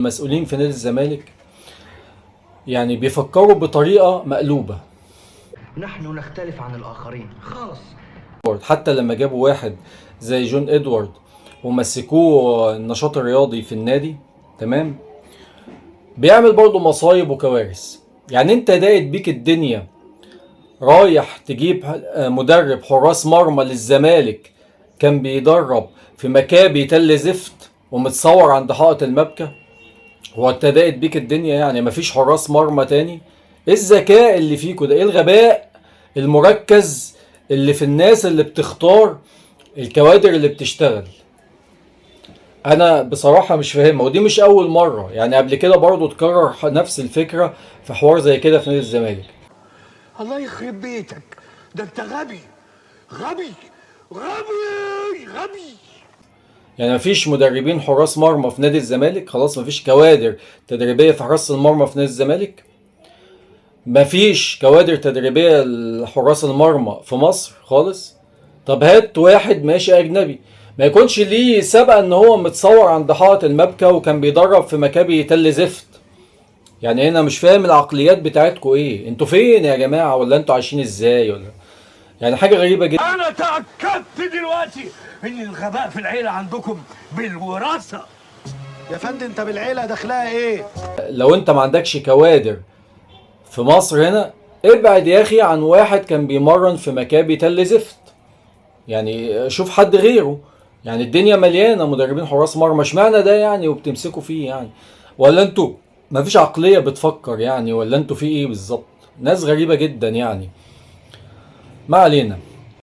المسؤولين في نادي الزمالك يعني بيفكروا بطريقة مقلوبة. نحن نختلف عن الآخرين خالص. حتى لما جابوا واحد زي جون ادوارد ومسكوه النشاط الرياضي في النادي، تمام، بيعمل برضه مصايب وكوارث. يعني انت ضاقت بيك الدنيا رايح تجيب مدرب حراس مرمى للزمالك كان بيدرب في مكابي تل زفت ومتصور عند حائط المبكى. هو انت ضاقت بيك الدنيا يعني مفيش حراس مرمى تاني؟ ايه الذكاء اللي فيكوا ده؟ ايه الغباء المركز اللي في الناس اللي بتختار الكوادر اللي بتشتغل؟ انا بصراحة مش فاهمها، ودي مش اول مرة، يعني قبل كده برضو تكرر نفس الفكرة في حوار زي كده في نادي الزمالك. الله يخرب بيتك، ده انت غبي غبي غبي غبي. يعني مفيش مدربين حراس مرمى في نادي الزمالك خلاص، مفيش كوادر تدريبية في حراس المرمى في نادي الزمالك، مفيش كوادر تدريبية لحراس المرمى في مصر خالص. طب هات واحد ماشي أجنبي ما يكونش ليه سابقة إن هو متصور عند حائط المبكى وكان بيدرب في مكابي تل زفت. يعني هنا مش فاهم العقليات بتاعتكوا إيه، انتوا فين يا جماعة، ولا انتوا عايشين إزاي، ولا يعني حاجة غريبة جدا. أنا تأكدت دلوقتي إن الغباء في العيلة عندكم بالوراثة. يا فندم طب العيلة دخلها إيه؟ لو انت ما عندكش كوادر في مصر هنا ابعد يا اخي عن واحد كان بيمرن في مكابي تل زفت، يعني شوف حد غيره. يعني الدنيا مليانة مدربين حراس مرمى، اشمعنى ده يعني وبتمسكوا فيه يعني؟ ولا انتوا مفيش عقلية بتفكر يعني، ولا انتوا في ايه بالظبط؟ ناس غريبة جدا يعني. ما علينا.